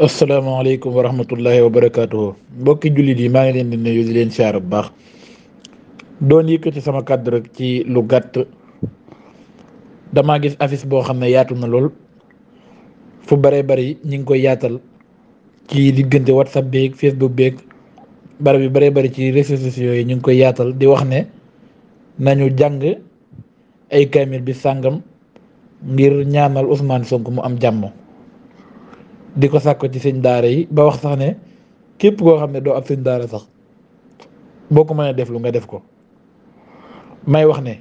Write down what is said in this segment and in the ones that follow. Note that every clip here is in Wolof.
asalaamaaleykum wa rahmatullahi wa barakaatuhu mbokki jullit yi maa ngi leen di nuyu di leen siyaar bu baax doon yëkkati sama kàddu rek ci lu gàtt. damaa gis affiche boo xam ne yaatu na lool fu bare bari ñi ngi koy yaatal ci diggante whatsapp beeg facebook beeg barab yu bare bari ci réseaux sociaux yi ñu ngi koy yaatal di wax ne nañu jàng ay kaamil bi sàngam ngir ñaanal Ousmane Sonko mu am jàmm. di ko sàkko ci sëñ daara yi ba wax sax ne képp koo xam ne doo ab sëñ daara sax boo ko mënee def lu nga def ko. may wax ne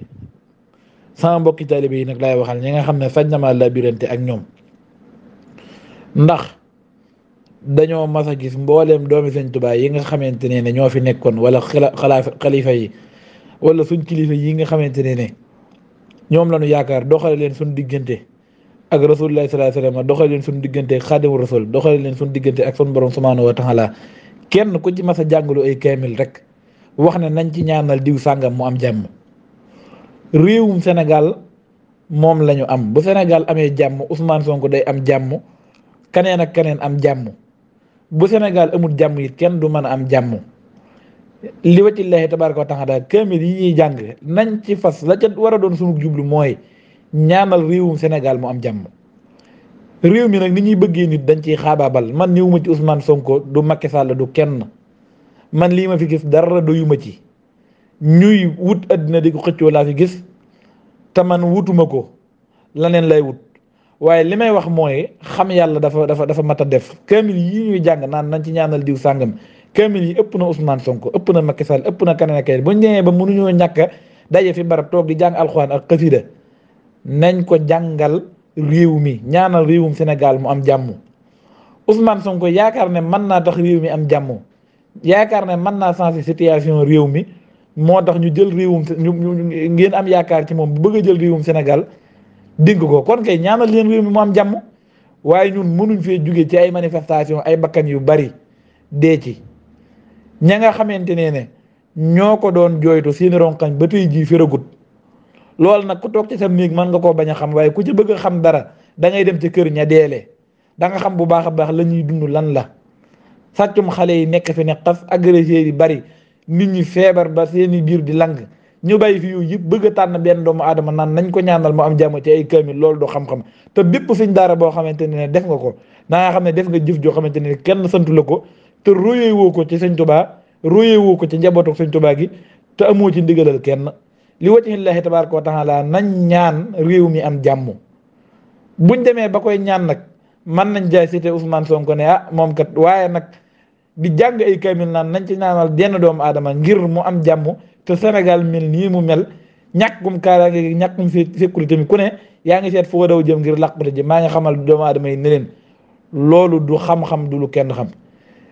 sama mbokki taalibe yi nag laay waxal ñi nga xam ne sañ na ma labirante ak ñoom, ndax dañoo mas a gis mbooleem doomi sëñ Tuubaa yi nga xamante ne ñoo fi nekkoon wala xalifa yi wala suñ kilifa yi nga xamante ne ñoom la ñu yaakaar doxale leen suñ diggante ak rasulullah sallallahu alayhi wasallam doxale leen suñu diggante ak xaadimu rasul doxale leen suñu diggante ak suñu borom subhanahu wa taala kenn ku ci mas a jàngalu ay kaamil rek wax ne nañ ci ñaanal diw sàngam mu am jàmm. réewum Sénégal moom lañu am, bu Sénégal amee jàmm Ousmane Sonko day am jàmm, kaneen ak kaneen am jàmm. bu Sénégal amul jàmm it kenn du mën a am jàmm. li waccillahi tabaraka wa taala kaamil yi ñuy jàng nañ ci fas la ca war a doon suñu jublu mooy ñaanal réewum Sénégal mu am jàmm. réew mi nag ni ñuy bëggee nit dañ ciy xaabaabal. man ñëwuma ci Ousmane Sonko du Macky Sall du kenn, man lii ma fi gis dara doyuma ci. ñuy wut àddina di ko xëccoo laa fi gis te man wutuma ko, laneen lay wut. waaye li may wax mooy xam yàlla dafa mat a def. kaamil yi ñuy jàng naan nañ ci ñaanal diw sàngam kaamil yi ëpp na Ousmane Sonko ëpp na Macky Sall ëpp na keneen ak keneen bu ñu demee ba mënuñoo ñàkk daje fi barab toog di jàng alxuraan ak xasida nañ ko jàngal réew mi, ñaanal réewum Sénégal mu am jàmm. Ousmane Sonko yaakaar ne mën naa tax réew mi am jàmm, yaakaar ne mën naa changer situation réew mi, moo tax ñu jël réewum ngeen am yaakaar ci moom bu bëgg a jël réewum Sénégal dénk ko. kon kay ñaanal leen réew mi mu am jàmm. waaye ñun mënuñ fee jóge ci ay manifestation ay bakkan yu bari dee ci. ña nga xamante ne ñoo ko doon jooytu seeni ronkañ ba tey jii firagut. loolu nag ku toog ci sa néeg mën nga koo bañ a xam, waaye ku ci bëgg a xam dara da ngay dem ci kër ña deele da nga xam bu baax a baax la ñuy dund lan la. sàccum xale yi nekk fi ne xas, agresseurs yi bari, nit ñi feebar ba seeni biir di lang, ñu bàyyi fi yooyu yëpp bëgg a tànn benn doomu aadama naan nañ ko ñaanal mu am jàmm ci ay kaamil. loolu du xam-xam. te bépp sëñ daara boo xamante ne def nga ko da nga xam ne def nga jëf joo xamante ne kenn santu la ko, te royee woo ko ci sëñ Tuubaa, royee woo ko ci njabootu sëñ Tuubaa gi, te amoo ci ndigalal kenn. li wajhillahi tabaraka wa taala nañ ñaan réew mi am jàmm. buñ demee ba koy ñaan nag man nañ jaay cité Ousmane Sonko ne moom kat, waaye nag di jàng ay kaamil naan nañ ci ñaanal benn doomu aadama ngir mu am jàmm te Sénégal mel nii mu mel, ñàkkum kaaraange ñàkkum sécurité mi ku ne yaa ngi seet foo daw jëm ngir làqute ji. maa ngi xamal doomu aadama yi ne leen loolu du xam-xam, du lu kenn xam.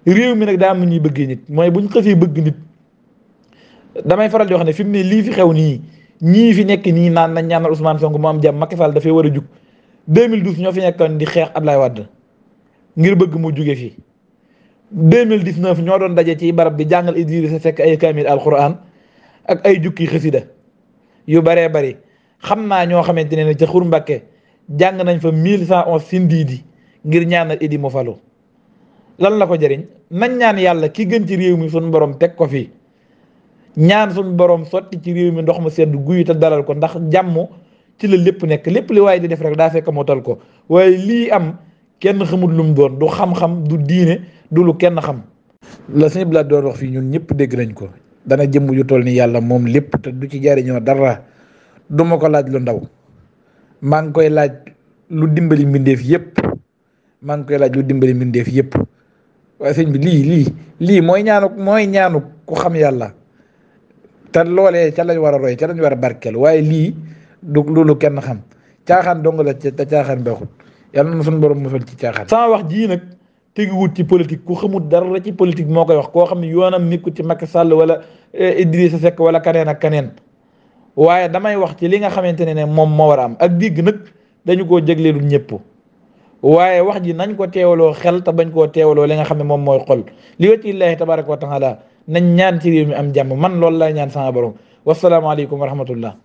réew mi nag daa am na ñuy bëggee nit, mooy buñ xësee bëgg nit. damay faral di wax ne fi mu ne lii fi xew nii ñii fi nekk nii naan nañ ñaanal Ousmane Sonko mu am jàmm, Macky Sall dafay war a jug. 2012 ñoo fi nekkoon di xeex Ablaye Wade ngir bëgg mu juge fii. 2019 ñoo doon daje ci barab bi jàngal Idrissa Seck ay kaamil alquran ak ay jukki xasida yu baree bari. xam naa ñoo xamante ne ca Xur Mbàkke jàng nañ fa 1111 sindiidi ngir ñaanal Idi mu falu. lan la ko jëriñ? nañ ñaan yàlla ki gën ci réew mi suñu borom teg ko fii, ñaan suñu borom sotti ci réew mi ndox mu sedd guy te dalal ko, ndax jàmm ci la lépp nekk. lépp li waaye di def rek daa fekk moo tal ko. waaye lii am kenn xamul lu mu doon, du xam-xam, du diine, du lu kenn xam. la sëñ Blaat doon wax fii ñun ñëpp dégg nañ ko. dana jëmm yu toll ni yàlla moom lépp te du ci jariñoo dara. du ma ko laaj lu ndaw, maa ngi koy laaj lu dimbali mbindeef yëpp, maa ngi koy laaj lu dimbali mbindeef yëpp. waaye sëñ bi lii mooy ñaanu ku xam yàlla. te loolee ca lañ war a roy, ca lañ war a barkeel. waaye lii du loolu kenn xam, caaxaan dong la te caaxaan baaxul. yàlla na suñu borom musal ci caaxaan. sama wax jii nag teguwut ci politique, ku xamul dara ci politique moo koy wax, koo xam ne yoonam nekkul ci Macky Sall wala Idrissa Seck wala kaneen ak kaneen. waaye damay wax ci li nga xamante ne moom moo war a am. ak digg nag dañu koo jégleelu ñëpp, waaye wax ji nañ ko teewaloo xel te bañ koo teewaloo li nga xam ne moom mooy xol. li wajhillahi tabaraka wa taala nañ ñaan ci réew mi am jàmm. man loolu lay ñaan sama borom. wasalaamaaleykum wa rahmatullah.